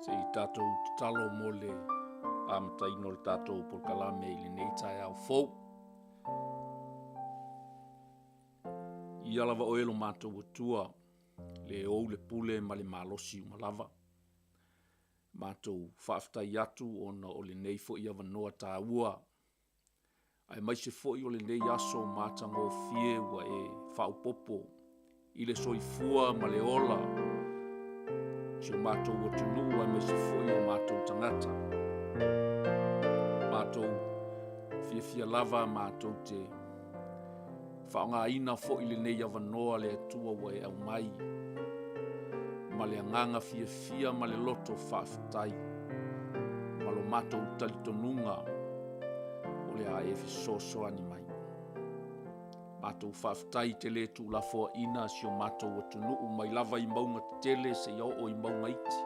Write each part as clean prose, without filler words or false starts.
Se i tatou tatalo mo le amataina o le tatou polokalame i lenei taeao fou. Ia lava oe lo matou Atua, le ou le pule ma le malosi uma lava. Matou faafetai atu ona o lenei foi avanoa taua aemaise foi o lenei aso matagofie ua e faaopopo i le soifua ma le ola o si o matou atunuu aemaise foi o matou tagata. Matou fiafia lava matou te faaaogaina foi lenei avanoa le Atua ua e aumai ma le agaga fiafia ma le loto faafetai ma lo matou talitonuga o le a e fesoasoani mai. Matou faafetai i te le tuulafoaina si o matou atunuu mai lava i mauga tetele seia oo i mauga iti.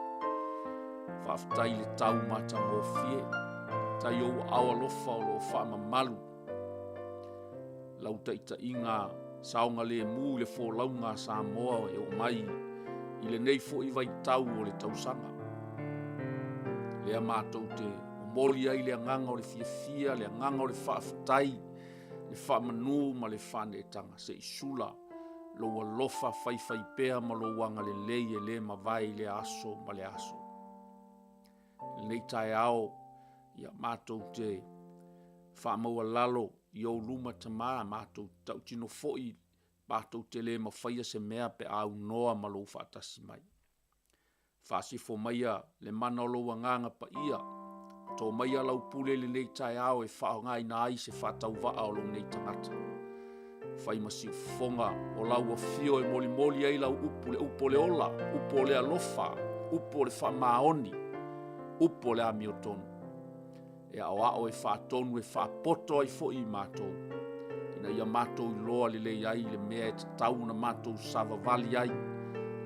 Faafetai i le tau matagofie, tai ou aao alofa o lo o faamamalu lau taitaiga saogalemu i le folauga a Samoa e oo mai i lenei foi vaitau o le tausaga. Lea matou te momoli ai le agaga o le fiafia, le agaga o le faafetai, le faamanu ma le faaneetaga se i sula lou alofa faifaipea ma lou agalelei e le mavae i lea aso ma lea aso. I lenei taeao, ia matou te faamaualalo i ou luma Tama, matou te tautino foi matou te le mafaia se mea pe a aunoa ma lou faatasi mai. Faasifo maia le mana o lou Agaga Paia, to maia lau pule i lenei taeao e faaaogaina ai se faatauvaa o lou nei tagata. Fai ma siufofoga o lau afio e molimoli ai lau upu, le upu o le ola, upu o le alofa, upu o le faamaoni, upu o le amiotonu. E aoao e faatonu e faapoto ai foi i matou, ina ia matou iloa lelei ai le mea e tatau ona matou savavali ai,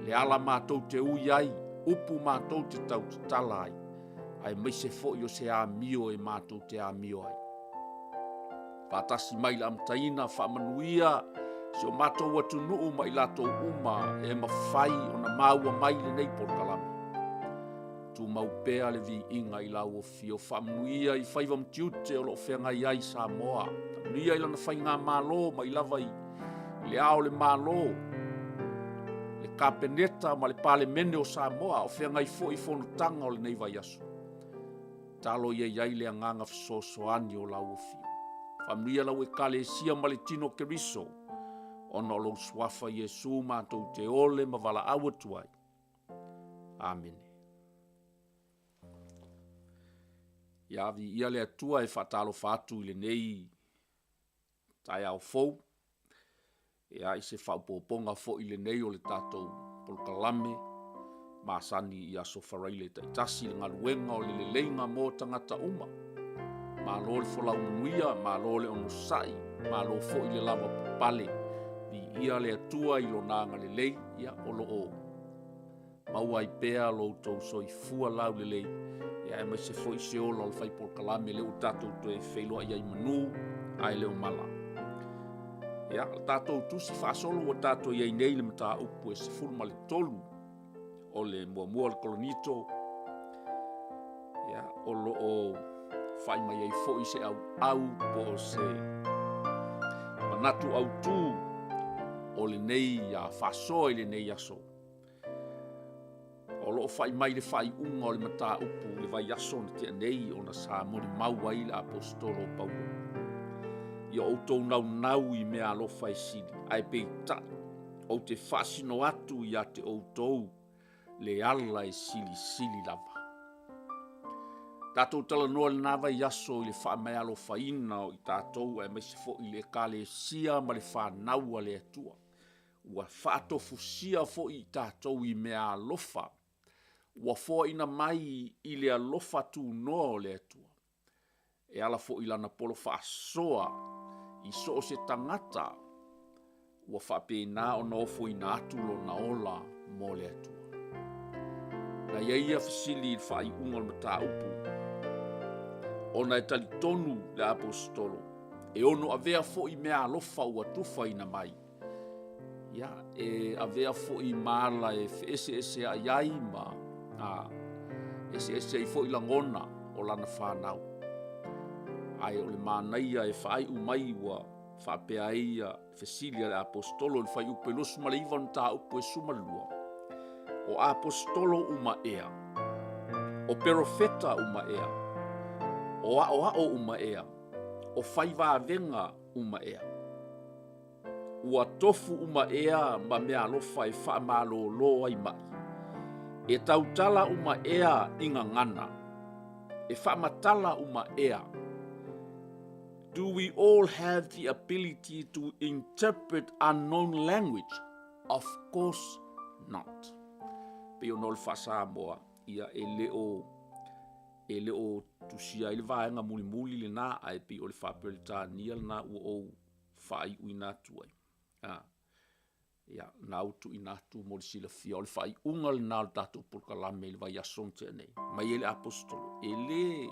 le ala matou te ui ai, upu matou te tautatala ai, aemaise foi o se amio e matou te amio ai. Faatasi mai i le amataina, faamanuia si o matou atunuu ma i latou uma e mafai ona maua mai lenei polokalame. Tumau pea le viiga i lau afio, faamanuia i faiva ma tiute o lo o feagai ai Samoa, faamanuia i lana faigamalo mai lava i le Ao o le Malo, le Kapeneta ma le Palemene o Samoa, a o feagai foi i fonotaga o lenei vaiaso. Talo ia i ai le agaga fesoasoani o lau afio. Faamanuia lau Ekalesia ma le tino o Keriso, ona o lou suafa Iesu matou te ole ma valaau atu ai. Amene. Ia viia le Atua e faatalofa atu i lenei taeao fou. Ia i se faaopoopoga foi lenei o le tatou polokalame masani i aso Faraile taitasi le galuega o le leleiga mo tagata uma. Malo le folau manuia, malo le onosai, malo foi le lava papale. Viia le Atua i lona agalelei, ia o lo o Maua ai pea lo outou soifua laulelei, ia aemaise foi se ola o le fai polokalame lea ua tatou toe feiloai ai manu ae le o mala. Ia, o tatou tusi faasolo ua tatou i ai nei le mataupu e 13 o le muamua o le Korinito, ia, o lo o fai mai ai foi se auau po o se manatu autu o lenei faasoa i lenei aso. O lo o fai mai le faaiuga o le mataupu i le vaiaso na tea nei ona sa molimau ai le Aposetolo o Paulo. Ia outou naunau i mea alofa e sili, ae peitai ou te faasino atu ia te outou le ala e silisili lava. Tatou talanoa i lena vaiaso i le faamaealofaina o i tatou aemaise foi i le Ekalesia ma le fanau a le Atua. Ua faatofusia foi i tatou i mea alofa, ua foaina mai i le alofa tunoa o le Atua, e ala foi i lana polo faasoa i so o se tagata ua faapena ona ofoina atu lona ola mo le Atua. Na i ai ia fesili i le faaiuga o le mataupu, ona e talitonu le Aposetolo e ono avea foi mea alofa ua tufaina mai Ia, e avea foi ma ala e feeseeseai ai ma a, Eseese ai foi lagona o lana fanau. Ae o le manaia e faaiu mai ua faapea ai ia fesili a le Aposetolo i le fuaiupu e 29 mataupu e 12, O Aposetolo uma ea? O Perofeta uma ea? O aoao uma ea? O fai vavega uma ea? Ua tofu uma ea ma meaalofa e faamalōlō ai maʻi? E tautala uma ea i gagana? E faamatala uma ea? Do we all have the ability to interpret unknown language? Of course not. Pei ona o le faa-Samoa, ia e le o e le o tusia ai le vaega mulimuli lena, ae pei o le faa-Peretania lena ua ou faaiuina atu ai. A, ia, na ua tuuina atu mo le silafia, o le faaiuga lena o le tatou polokalame i le vaiaso na tea nei. Mai ai le Aposetolo, e le,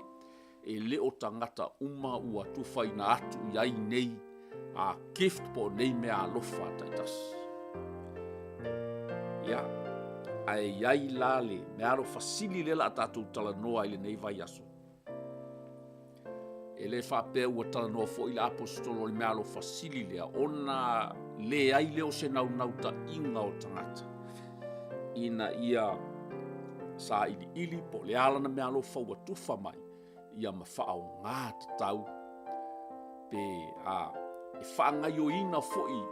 e le o tagata uma ua tufaina atu i ai nei a gift po o nei mea alofa taitasi. Ia, ae i ai la le mea alofa sili lea la a tatou talanoa i lenei vaiaso. E le faapea ua talanoa foi le Aposetolo i le meaalofa sili lea, ona leai lea o se naunautaiga o tagata ina ia sailiili po o le a lana meaalofa ua tufa mai ia ma faaaoga tatau pe a e faagaioina foi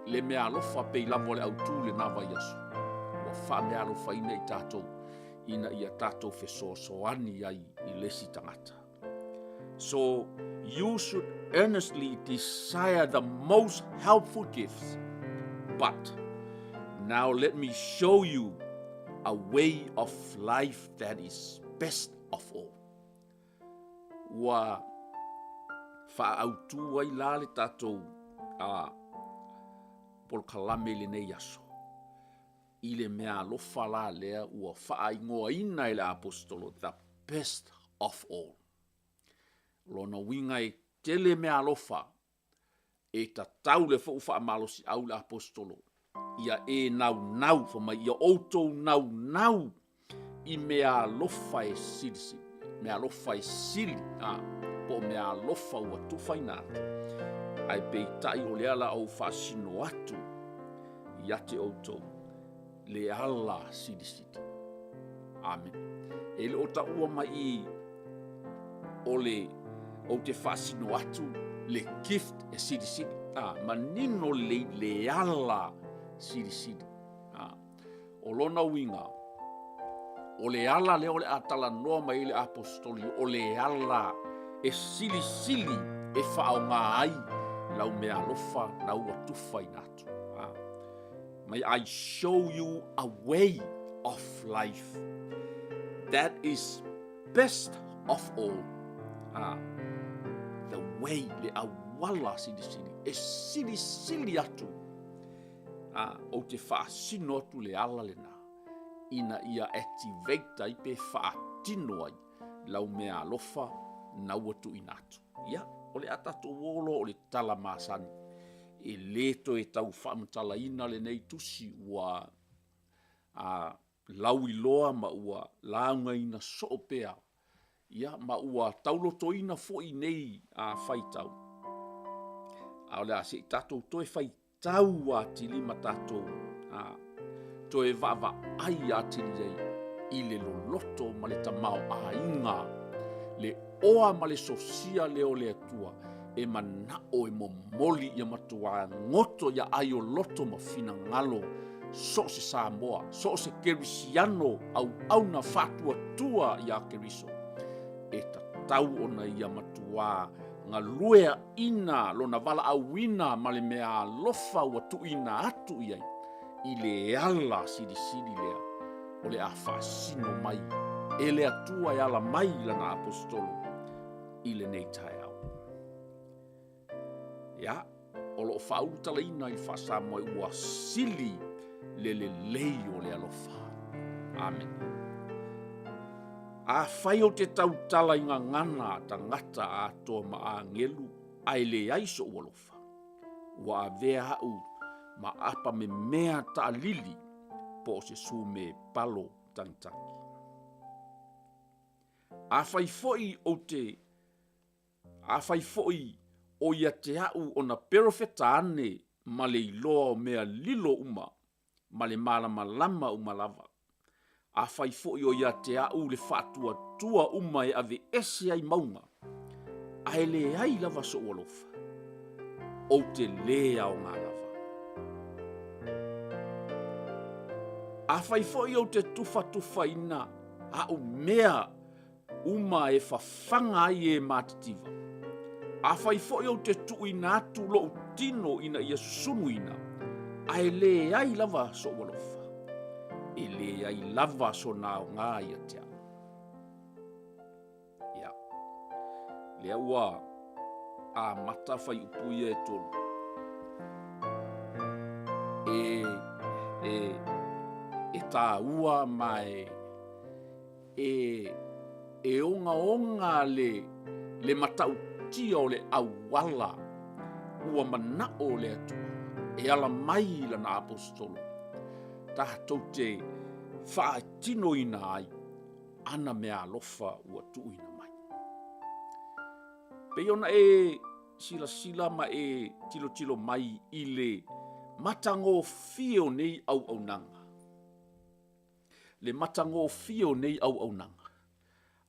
le meaalofa pei lava o le autu lena vaiaso ua faameaalofaina i tatou ina ia tatou fesoasoani ai i le isi tagata. So, you should earnestly desire the most helpful gifts. But now let me show you a way of life that is best of all. Ua faaautu ai la le tatou polokalame i lenei aso. I le mea alofa la lea ua faaigoaina e le Aposetolo the best of all. Lona uiga e tele mea alofa e tatau le foi faamalosiau le Aposetolo ia e naunau fai mai ia outou naunau i mea alofa e silisili, mea alofa e sili, a, po o mea alofa ua tufaina atu. Ae peitai o lea la ou faasino atu ia te outou le ala silisili. Amene. E le o taua mai i o le ou te faasino atu le gift e silisili. A, manino lelei le ala silisili. A, O lona uiga, o le ala lea o le a talanoa mai ai le Aposetoli, o le ala e silisili e faaaoga ai lau meaalofa na ua tufaina atu. May I show you a way of life that is best of all. The way, le auala silisili, e silisili atu Ā, ou te faasino atu le ala lena, ina ia activate ai pe faatino ai lau mea alofa na ua tuuina atu. Ia, o le a tatou o loa o le tala masani. E le toe tau faamatalaina lenei tusi ua a, lauiloa ma ua laugaina soo pea, ia, ma ua taulotoina foi nei a faitau. A o le a se i tatou toe faitau tau atili ma tatou a, toe vaavaai atili ai i le loloto ma le tamaoaiga, le oa ma le sosia lea o le Atua e manao e momoli ia matuā goto ia ai o loto ma finagalo so o se Samoa, so o se Kerisiano auauna faatuatua iā Keriso, e tatau ona ia matuā galueaʻina lona valaauina ma le mea alofa ua tuuina atu i ai i le ala silisili lea o le a faasino mai e le Atua e ala mai i lana Aposetolo i lenei taeao. Ia, o lo o faaulutalaina i le faa-Samoa ua sili le lelei o le alofa. Amene. Afai ou te tautala i gagana a tagata atoa ma agelu ae leai soʻu alofa, ua avea aʻu ma apa memea taalili po o se sume palo tagitagi. Afai foi ou te, afai foi o ia te a'u ona perofeta ane ma le iloa o mea lilo uma ma le malamalama uma lava. Afai foi o ia te a'u le faatuatua uma e aveese ai mauga, ae leai lava so'u alofa, ou te lē aogā lava. Afai foi ou te tufatufaina a'u mea uma e fafaga ai e matitiva, afai foi ou te tuuina atu lo'u tino ina ia susunuina, ae leai lava so'u alofa, e leai lava sona aogā ia te a'u. Ia, lea ua amata fuaiupu ia e tolu. E, e, e tāua ma e, e, e ogaoga le, le matautia o le auala ua mana'o le Atua e ala mai i lana aposetolo tatou te faatinoina ai ana meaalofa ua tuuina mai. Pei ona e silasila ma e tilotilo mai i le matagofie o nei auaunaga, le matagofie o nei auaunaga,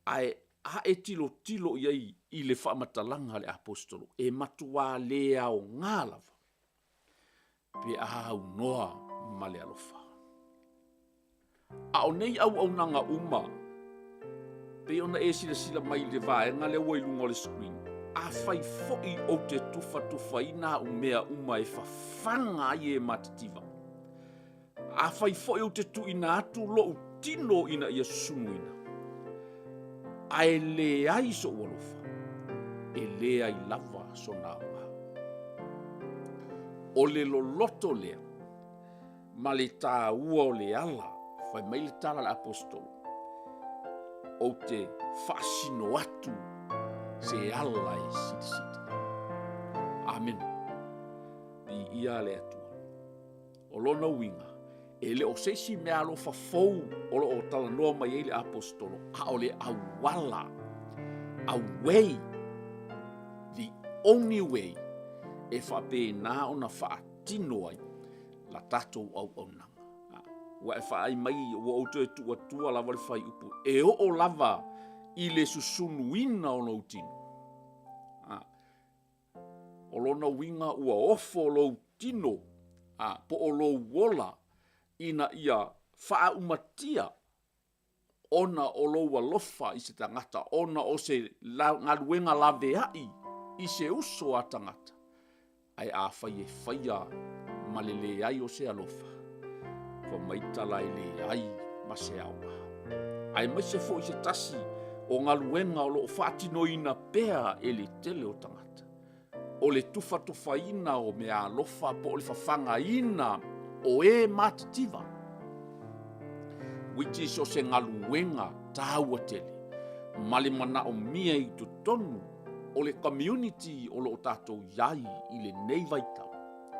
ae a e tilotilo i ai i le faamatalaga a le Aposetolo, e matuā le aoga lava pe a aunoa ma le alofa. A o nei auaunaga uma, pei ona e silasila mai i le vaega lea ua i luga o le screen, afai foi ou te tufatufaina au mea uma e fafaga ai e matitiva, afai foi ou te tuuina atu lou tino ina ia susunuina, ae leai so'u alofa, e leai lava sona aoga. O le loloto lea ma le taua o le ala, fai mai le tala a le Aposetolo, ou te faasino atu se ala e silisili. Amene. Viia le Atua. O lona uiga, e le o se isi meaalofa fou o lo o talanoa mai ai le Aposetolo, a o le auala, a way, the only way e faapena ona faatino ai la tatou auaunaga. Ua e faai mai ua ou toe tuuatua lava le fuaiupu e oo lava i le susunuina o lou tino. O lona uiga ua ofo lou tino a, po o lou ola ina ia faaumatia ona o lou alofa i se tagata, ona o se galuega laveai i se uso a tagata, ae afai e faia ma le leai o se alofa, fai mai tala e leai ma se aoga. Aemaise foi se tasi o galuega o lo o faatinoina pea e le tele o tagata, o le tufatufaina o meaalofa po o le fafagaina o e matitiva, which is o se galuega taua tele ma le manaomia i totonu o le community o lo o tatou i ai i lenei vaitau,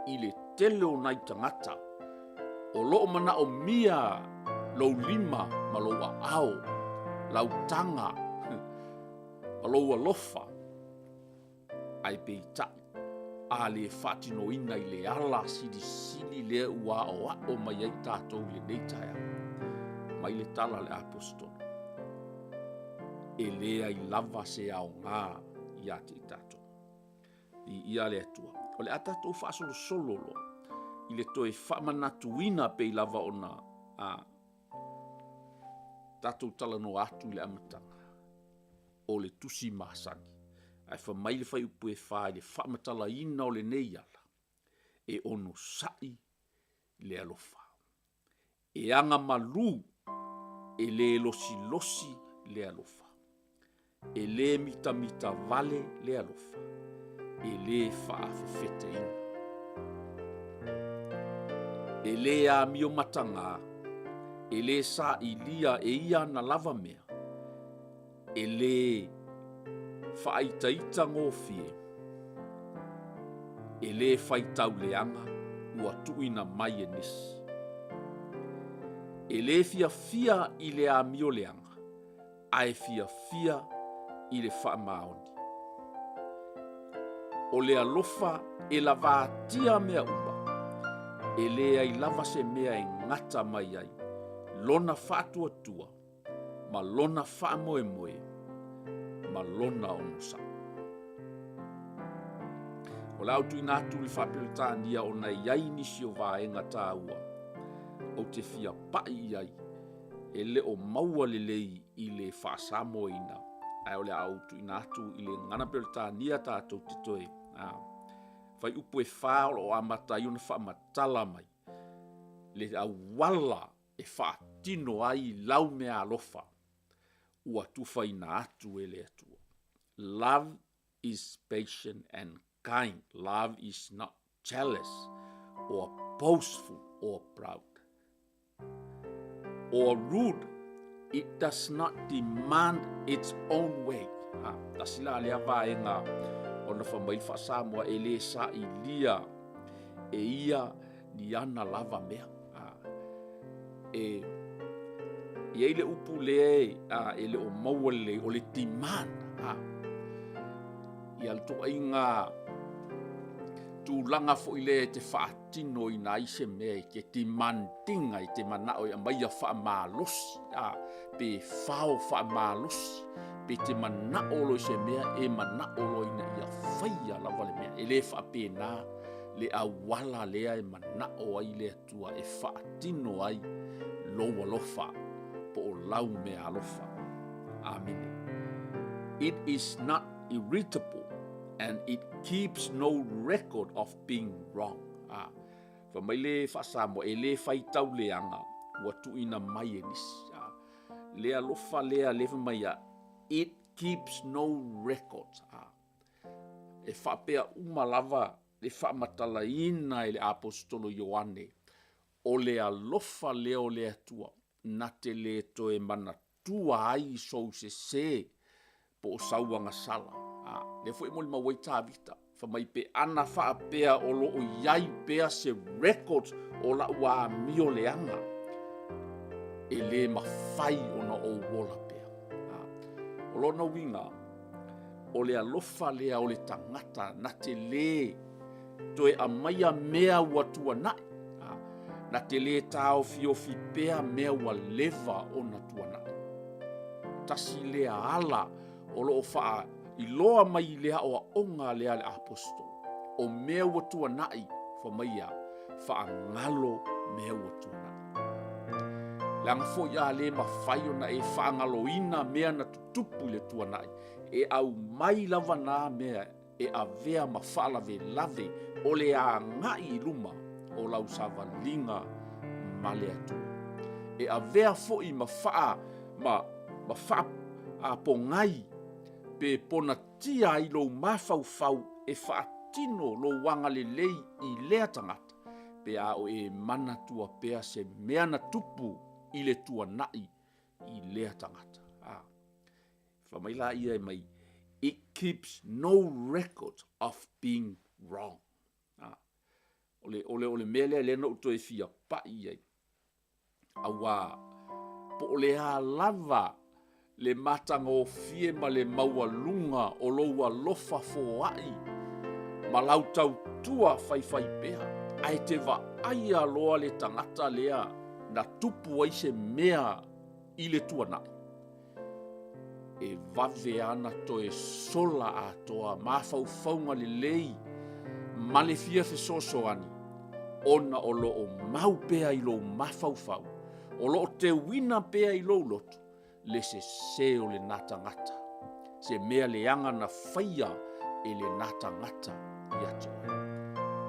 i le tele o nai tagata o lo o manaomia lou lima ma lou aao, lau taga ma lou alofa, ae peitai, a le faatinoina i le ala silisili lea ua aoao mai ai tatou i lenei taeao, mai le tala a le Aposetolo, e leai lava se aoga ia te i tatou. Viia le Atua. O le a tatou faasolosolo loa i le toe faamanatuina pei lava ona a, tatou talanoa atu i le amataga o le tusi masani. Ae fai mai le fuaiupu e fa i le faamatalaina o lenei ala, e onosai le alofa. E agamalu, e le losilosi le alofa. E le mitamita vale le alofa, e le faafefeteina. E le amio matagā, e le sailia e ia ana lava mea, e le faaitaita gofie, e le faitau leaga ua tuuina mai e nisi. E le fiafia i le amio leaga, ae fiafia i le faamaoni. O le alofa e lavatia mea uma, e leai lava se mea e gata mai ai lona faatuatua ma lona faamoemoe ma lona onosai. O le a ou tuuina atu i le Faa-Peretania ona e i ai nisi o vaega taua ou te fia pai i ai e le o maua lelei i le Faa-Samoaina, ae o le a ou tuuina atu i le Gagana Peretania tatou te toe fuaiupu e fa o lo o amata ai ona faamatala mai le auala e faatino ai lau meaalofa ua tufaina atu e le Atua. Love is patient and kind. Love is not jealous or boastful or proud or rude. It does not demand its own way. Ha, tasi la lea vaega ona fai mai le Faa-Samoa e le sailia e ia ni ana lava mea. Ha, e i ai le upu lea a, e le o maua lelei o le demand. Ha, ia le ituaiga tulaga foi lea e te faatinoina ai se mea e te demand ina, e te manao e aumaia faamalosi, a, pe fao faamalosi, pe te manao loa i se mea, e manao loa ina ia faia lava le mea. E le faapena le auala lea e manao ai le Atua e faatino ai lou alofa po o lau meaalofa. Amene. It is not irritable and it keeps no record of being wrong. Ah, fai mai le Faa-Samoa, e le faitau leaga ua tuuina mai e nisi. Ah, le alofa lea le fai mai ia, it keeps no records. Ah, e faapea uma lava le faamatalaina e le Aposetolo Ioane, o le alofa lea o le Atua na te le toe manatua ai i sou sese po o sau agasala. A, lea foi e molimau ai Tavita, fai mai pe ana faapea o lo o i ai pea se records o la'u amio leaga, e le mafai ona ou ola pea. A, o lona uiga, o le alofa lea o le tagata na te lē toe aumaia mea ua tuanai, na te lē taofiofi pea mea ua leva ona tuanai. Tasi lea ala o lo o faailoa mai i le aoaoga lea a le Aposetolo, o mea ua tuanai, fai mai ia, faagalo mea ua tuanai. Leaga foi a le mafai ona e faagaloina mea na tutupu i le tuanai, e aumai lava na mea e avea ma faalavelave o le agai i luma o lau savaliga ma le Atua. E avea foi ma faa, ma, ma faa a pogai pe ponatia ai lou mafaufau e faatino lou agalelei i lea tagata, pe a o e manatua pea se mea na tupu i le tuanai i lea tagata. A. Fai mai la ia e mai, it keeps no record of being wrong. A. O le, o le, o le mea lea lea na ou toe fia pai i ai. Auā, po o le a lava le matagofie ma le maualuga o lou alofa foai ma lau tautua faifaipea, ae te vaaia loa le tagata lea na tupu ai se mea i le tuanai, e vave ana toe sola atoa mafaufauga lelei ma le fia fesoasoani, ona o lo o mau pea i lou mafaufau, o lo o teuina pea i lou loto le sese o lena tagata, se mea leaga na faia e lena tagata ia te oe.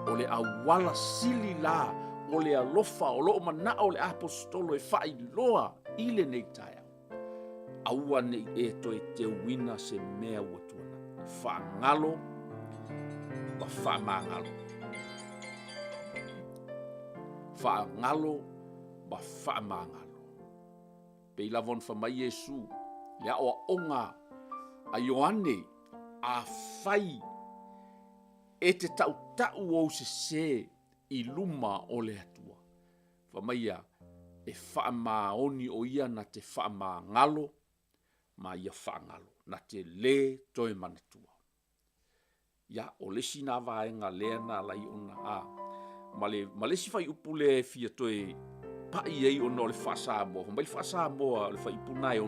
O le auala sili la o le alofa o lo o manao le Aposetolo e faailoa i lenei taeao, aua ne i e toe teuina se mea ua tuanai. Faagalo ma faamagalo. Faagalo ma faamagalo. Pei lava ona fai mai Iesu, le aoaoga a Ioane, afai e te tautau ou sese i luma o le Atua. Fai mai ia, e faamaoni o ia na te faamagalo ma ia faagalo, na te lē toe manatua. Ia, o le isi na vaega lea na ala ai ona a ma le ma le isi fuaiupu lea e fia toe pai ai ona o le faa-Samoa, fai mai le faa-Samoa o le fuaiupu lena e 6,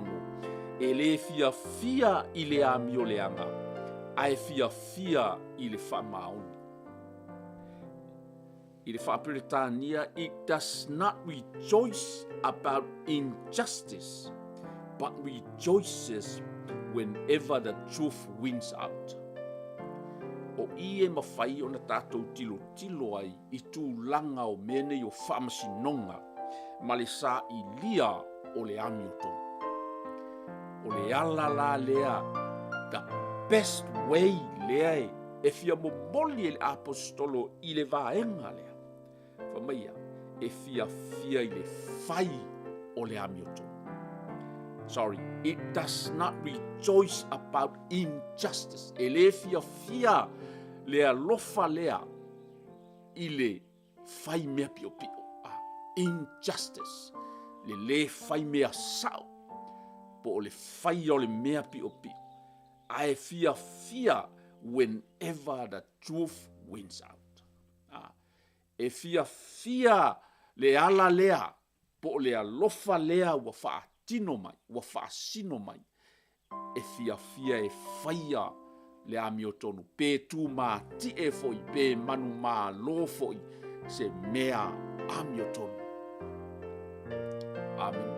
“E le fiafia i le amioleaga, ae fiafia i le faamaoni.” I le faa-Peretania, it does not rejoice about injustice, but rejoices whenever the truth wins out. O i e mafai ona tatou tilotilo ai i tulaga o mea nei o faamasinoga ma le sailia o le amiotonu. O le ala la lea, the best way lea e fia momoli e le Aposetolo i le vaega lea, fai mai ia, e fiafia i le fai o le amiotonu. Sorry, it does not rejoice about injustice. E le fiafia le alofa lea i le fai mea piopio. Ah, injustice, le lē fai mea sao, po o le faia o le mea piopio, ae fiafia whenever the truth wins out. Ah, e fiafia le ala lea po o le alofa lea ua faatino mai, ua faasino mai, e fiafia e faia le amiotonu, pe tumatie foi, pe manumalo foi, se mea amiotonu. Amene.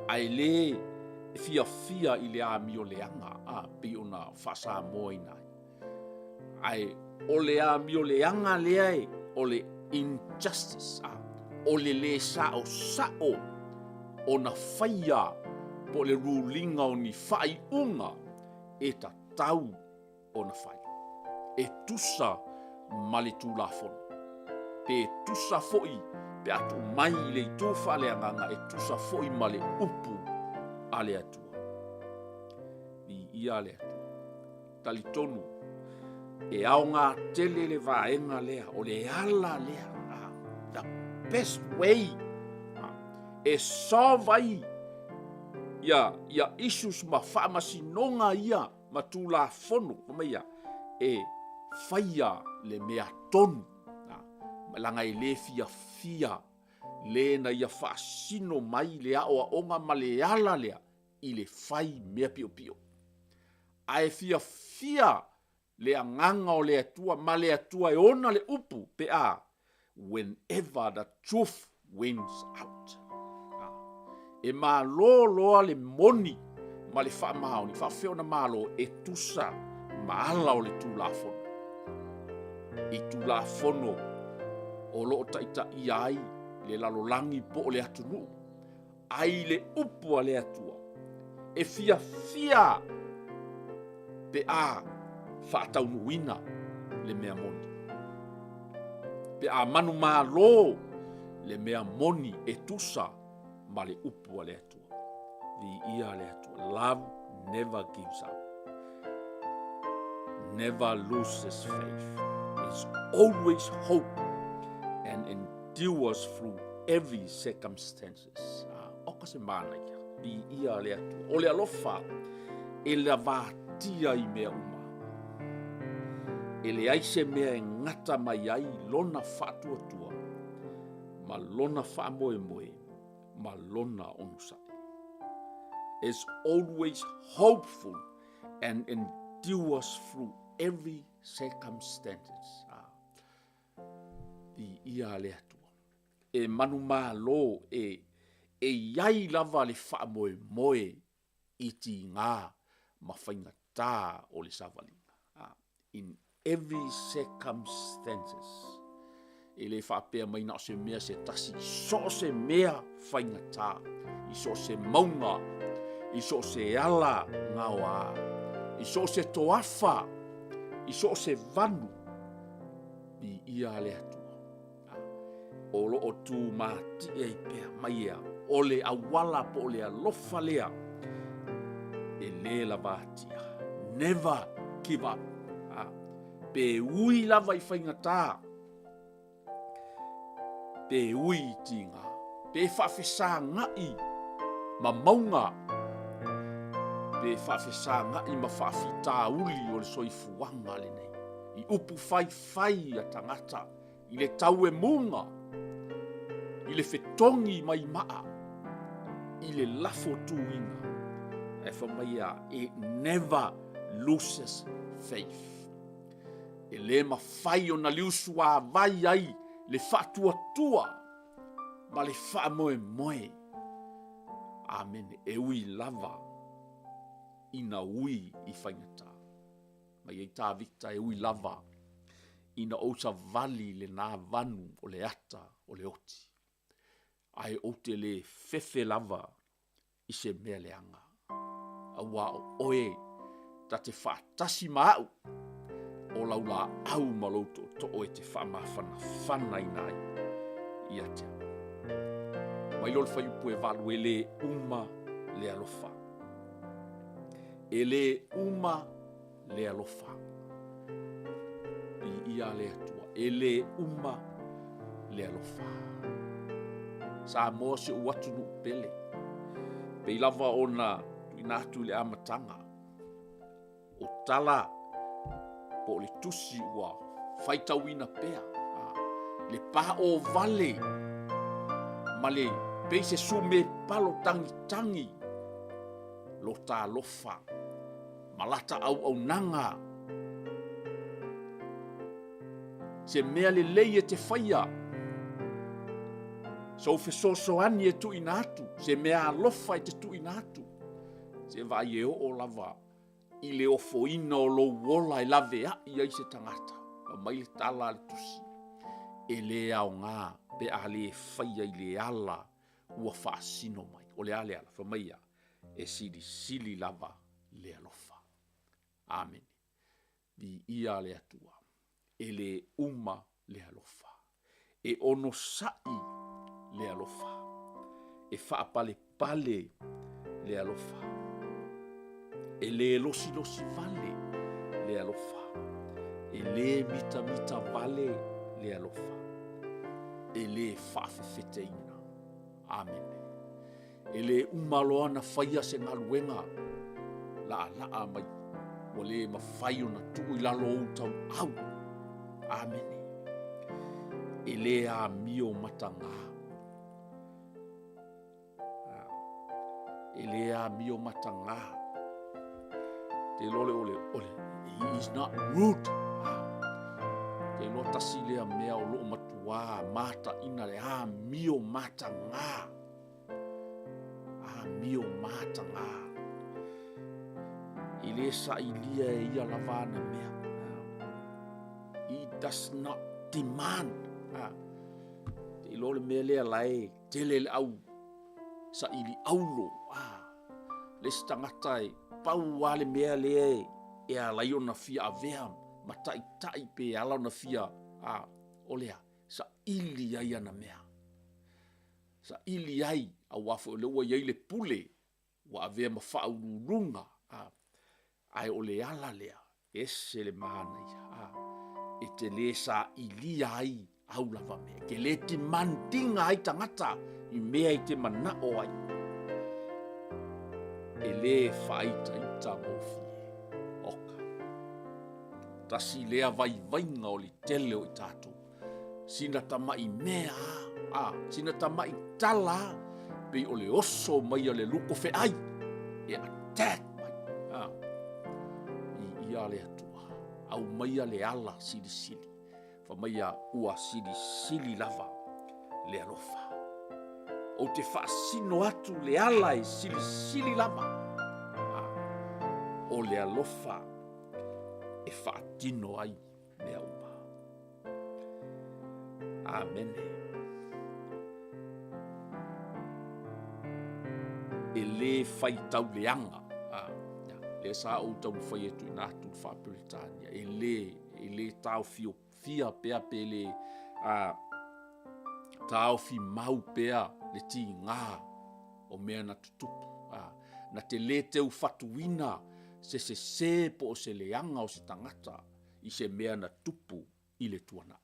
Ae lē fiafia i le amioleaga, a, pei ona faa-Samoa ina ai. Ae o le amioleaga lea e, o le injustice, a, o le lē saosao ona faia po o le ruling o ni faaiuga e tatau ona fai e tusa ma le Tulafono, pe tusa foi pe a tuu mai i le itu faaleagaga e tusa foi ma le upu a le Atua. Viia le Atua. Talitonu e aoga tele le vaega lea, o le ala lea, the best way e solve ai ia, ia issues ma faamasinoga ia ma Tulafono, fai mai ia, e faia le mea tonu, leaga e le fiafia le na ia faasino mai le aoaoga ma le ala lea i le fai mea piopio. Ae fiafia le agaga o le Atua ma le Atua e ona le upu pe a whenever the truth wins out. E malo loa le moni ma le faamaoni, faafefea ona malo e tusa ma ala o le Tulafono. I Tulafono o lo o taitaia ai le lalolagi po o le atunuu, ai le upu a le Atua, e fiafia pe a faataunuuina le mea moni. Pe a manumalo le mea moni e tusa ma le upu a le Atua. Viia le Atua. Love never gives up. Never loses faith. Is always hope and endures through every circumstances. Ah, oka se manaia. Viia le Atua. O le alofa e lavatia i mea uma. E leai se mea e gata mai ai lona faatuatua ma lona faamoemoe ma lona onosai. Is always hopeful and endures through every circumstances. Ah. Viia le Atua. E manumalo e e iai lava le faamoemoe i tigā ma faigatā o le savaliga. Ah, in every circumstances. E le faapea mai na o se mea se tasi, so o se mea faigata, i so o se mauga, i so o se ala gaoā, i so o se toafa, i so o se vanu, viia le Atua. O lo o tūmatie ai pea mai ea, o le auala po o le alofa lea, e lē lavatia. Never give up. Pe ui lava i faigata, pe ui i tigā, pe faafesagaʻi ma mauga. Pe faafesagaʻi ma faafitauli o le soifuaga lenei i upu faifai a tagata i le tauemuga, i le fetogi mai maa, i le lafo tuina, ae fai mai e a? It never loses faith. E le mafai ona liusuavai ai le faatuatua ma le faamoemoe. Amene. E ui lava ina ui i faigata. Mai ai Tavita e ui lava ina ou savali i lena vanu o le ata o le oti, ae ou te le fefe lava i se mea leaga, auā o oe ta te faatasi ma a'u, o lau laau ma lou tootoo e te faamafanafanaina ai ia te au. Mai lea o le fuaiupu e 8, e le uma le alofa. E le uma le alofa. Viia le Atua, e le uma le alofa. Samoa si ou atunuu pele, pei lava ona tuuina atu i le amataga, o tala po o le tusi ua faitauina pea le paovale ma le pei se sumepalo tagitagi lo ta alofa ma lata auaunaga. Se mea lelei e te faia, sou fesoasoani e tuuina atu, se mea alofa e te tuuina atu, se vaai e oo lava i le ofoina o lou ola e laveai ai se tagata. Fai mai le tala a le tusi, e le aoga pe a le faia i le ala ua faasino mai. O le a le ala? Fai mai e a? E silisili lava le alofa. Amene. Viia le Atua. E le uma le alofa. E onosai le alofa. E faapalepale le alofa. E le losilosi vale le alofa. E le mitamita vale le alofa. E le faafefeteina. Amene. E le uma loa ona faia se galuega laalaa mai ua le mafai ona tuu i lalo o ou tauau. Amene. E le amio mataga. E le amio mataga. Te iloa le ole, ole, he is not rude. Te iloa tasi lea mea o loo matuā mataina le amio mataga. Amio mataga. E le sailia e ia lava ana mea. He does not demand. Te iloa le mea lea la e tele le au saili aulo. Le isi tagata e pau lava le mea lea e ala ai ona fia avea ma taitai pe ala ona fia, a, o le a? Saili ai ana mea. Saili ai, aua foi o lea ua i ai le pule ua avea ma faauluuluga, a, ae o le ala lea, ese le manaia, a, e te le sailia ai au lava mea, e te le demandinga ai tagata i mea e te manao ai. E le faaitaita gofie. Oka. Tasi lea vaivaiga o le tele o i tatou. Sina tamai mea a, sina tamai tala a, pei o le oso mai a le luko feai e attack mai. A, i ia le Atua, aumaia le ala silisili. Fai mai a ua silisili lava le alofa. Ou te faasino atu le ala e silisili lava. A, o le alofa e faatino ai mea uma. Amene. E le faitauleaga. A, lea sa ou taumafai e tuuina atu le faa-Peretania. E le, e le taofiofia pea pe le a, taofi mau pea le tigā o mea na tutupu. A, na te le teufatuina se sesē po o se leaga o se tagata i se mea na tupu i le tuanai.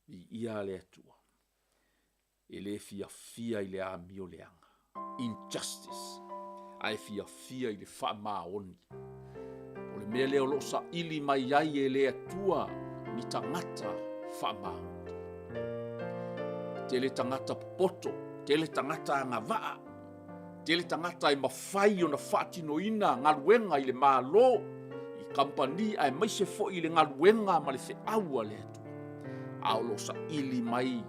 Viia le Atua. E le fiafia i le amio leaga. Injustice. Ae fiafia i le faamaoni. O le mea lea o lo o saili mai ai e le Atua ni tagata faamaoni. Tele tagata popoto, tele tagata agavaa, tele tagata e mafai ona faatinoina galuega i le Malo, i kamupani aemaise foi i le galuega ma le feau a le Atua. A o lo o saili mai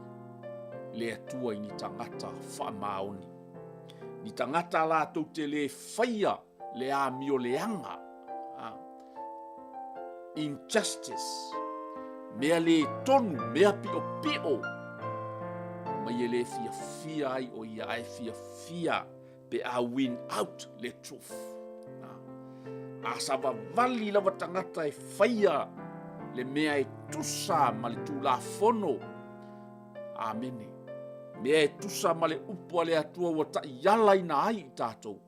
le Atua i ni tagata faamaoni, ni tagata latou te le faia le amio leaga, injustice, mea le tonu, mea piopio, mai e le fiafia ai o ia, ae fiafia pe a win out le truth. A savavali lava tagata e faia le mea e tusa ma le Tulafono, Amene. Mea e tusa ma le upu a le Atua ua taialaina ai i tatou.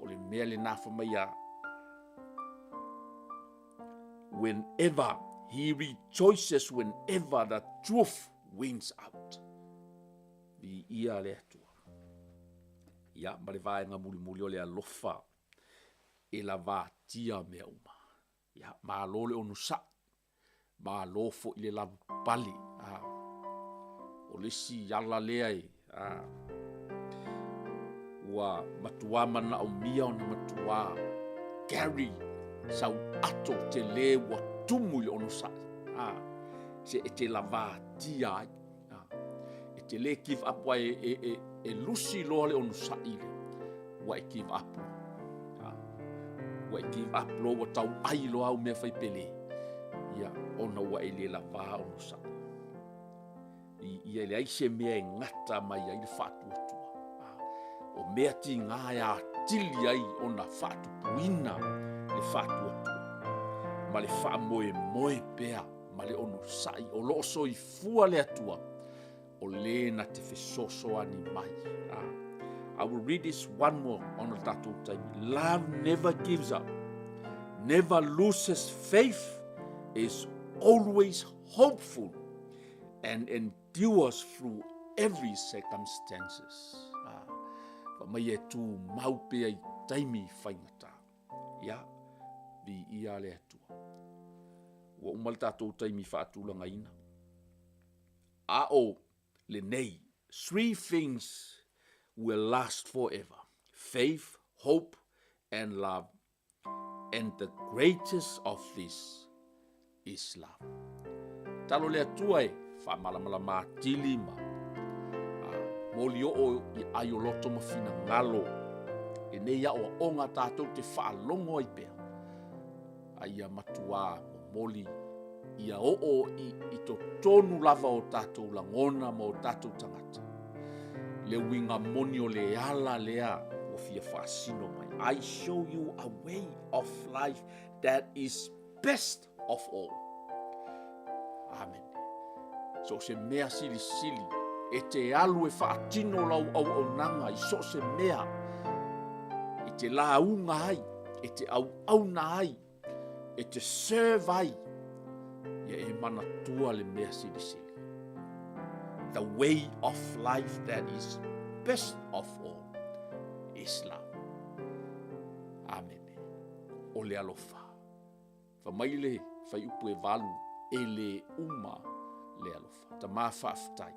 O le mea lena fa mai a whenever he rejoices whenever the truth wins out. Viia le Atua. Ia, ma le vaega mulimuli o le alofa e lavatia mea uma. Ia, malo le onosai, malo foi le lavapapale. A, o le isi ala lea e a, ua matua manaomia ona matua carry sau ato tele ua tumu i le onosai. A, se e te lavatia ai. E te le give up aua e, e, e, e lusi loa le onosai le, ua e give up loa. Ua e give up loa ua tau ai loa au mea fai pele. Ia, ona ua e le lavā onosai. I, ia e leai se mea e gata mai ai le faatuatua. O mea tigā e atili ai ona faatupuina le faatuatua ma le faamoemoe pea ma le onosai o lo o soifua le Atua o lē na te fesoasoani mai. Ah. I will read this one more on le tatou taimi. Love never gives up, never loses faith, is always hopeful and endures through every circumstances. Ah. Fa mai e tū mau pea i taimi faigata. Ia, viia le Atua. Ua uma le tatou taimi faatulagaina. A o lenei, three things will last forever, faith, hope and love, and the greatest of these is love. Talo le Atua e faamalamalama atili ma moli oo i ai o loto ma finagalo e nei aoaoga tatou te faalogo ai pea. A ia matuā momoli ia oo i, i totonu lava o tatou lagona ma o tatou tagata. Le uiga moni o le ala lea ua fia faasino mai. I show you a way of life that is best of all. Amene. So se mea silisili e te alu e faatino lau auaunaga i so o se mea e te lauga ai, e te auauna ai, e te serve ai, ia e manatua le mea silisili. The way of life that is best of all is love. Amene. O le alofa. Fa mai le faiupu e valu, e le uma le alofa. Tama faafetai.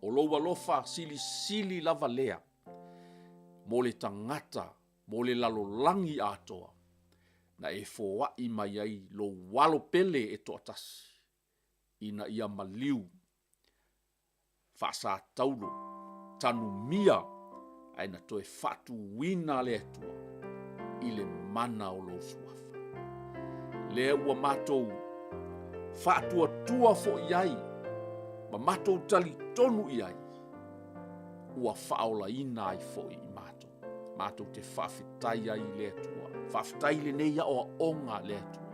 O lou alofa silisili lava lea mo le tagata, mo le lalolagi atoa, na e foai mai ai lou alo pele e toatasi, ina ia maliu faasataulo, tanumia ae na toe faatuina le Atua i le mana o lou suafa. Lea ua matou faatuatua foi ai ma matou talitonu i ai, ua faaolaina ai foi i matou. Matou te faafetai ai i le Atua. Faafetai i lenei aoaoga le Atua.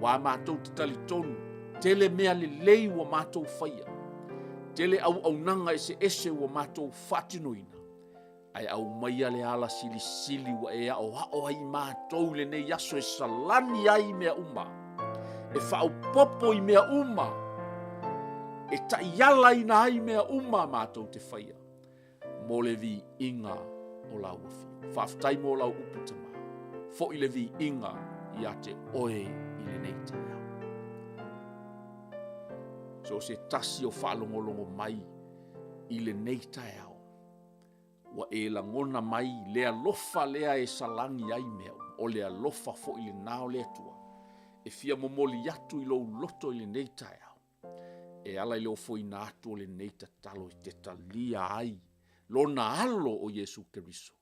Ua matou te talitonu, tele mea lelei ua matou faia, tele auaunaga eseese ua matou faatinoina, ae aumaia le ala silisili ua e aoao ai i matou i lenei aso e salani ai mea uma, e faaopoopo i mea uma, e taialaina ai mea uma matou te faia. mo le viiga o lau afio. Faafetai mo lau upu Tama. Foi le viiga ia te oe i lenei taeao. So o se tasi o faalogologo mai i lenei taeao, ua e lagona mai le alofa lea e salani ai mea uma, o le alofa foi lena o le Atua e fia momoli atu i lou loto i lenei taeao, e ala i le ofoina atu o lenei tatalo e te talia ai Lona Alo o Iesu Keriso,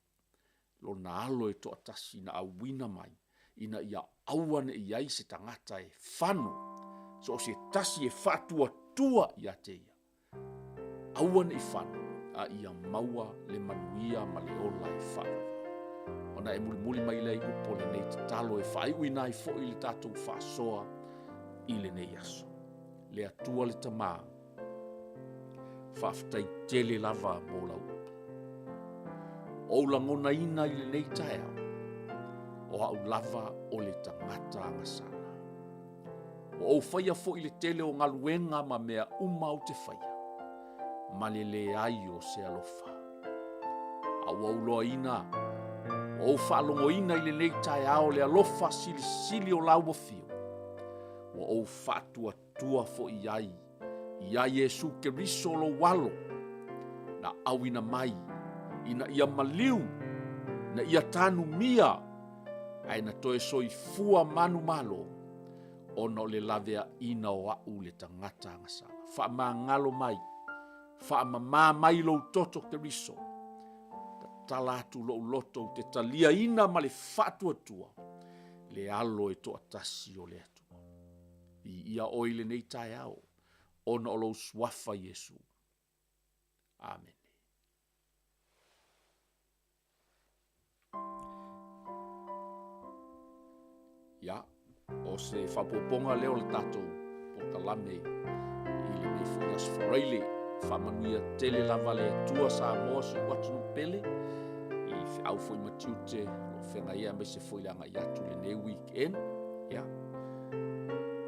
Lona Alo e toatasi na auina mai ina ia aua ne i i ai se tagata e fano, so o se tasi e faatuatua ia te Ia, aua ne i fano, a ia maua le manuia ma le ola e faavavau. Ona e mulimuli mai lea i upu o lenei tatalo e faaiuina ai foi le tatou faasoa i lenei aso. Le Atua le Tama, faafetai tele lava mo lau upu. Ua ou lagonaina i lenei taeao, o au lava o le tagata agasala. Ua ou faia foi le tele o galuega ma mea uma ou te faia, ma le leai o se alofa. A ua ou iloaina, ua ou faalogoina i lenei taeao le alofa silisili o lau afio, ua ou faatuatua foi i ai ia Iesu Keriso lou Alo, na auina mai ina ia maliu, ina ia tanumia, ae na toe soifua manumalo, ona o le laveaina o au le tagata agasala. Faamagalo mai, faamama mai lou toto Keriso, tatala atu lou loto ou te taliaina ma le faatuatua le Alo e toatasi o le Atua. Viia Oe i lenei taeao ona o lou Suafa Iesu. Amene. Ia, o se faaopoopoga lea o le tatou polokalame i lenei foi Aso Faraile. Faamanuia tele lava le Atua Samoa si ou atunuu pele i feau foi ma tiute o lo o feagai ai aemaise foi le agai atu i lenei weekend. Ia,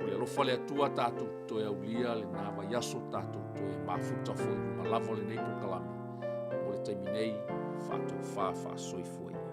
pule alofa le Atua tatou toe aulia lena vaiaso tatou toe mafuta foi i luga lava o lenei polokalame. Mo le taimi nei, faatofa faasoifua ia.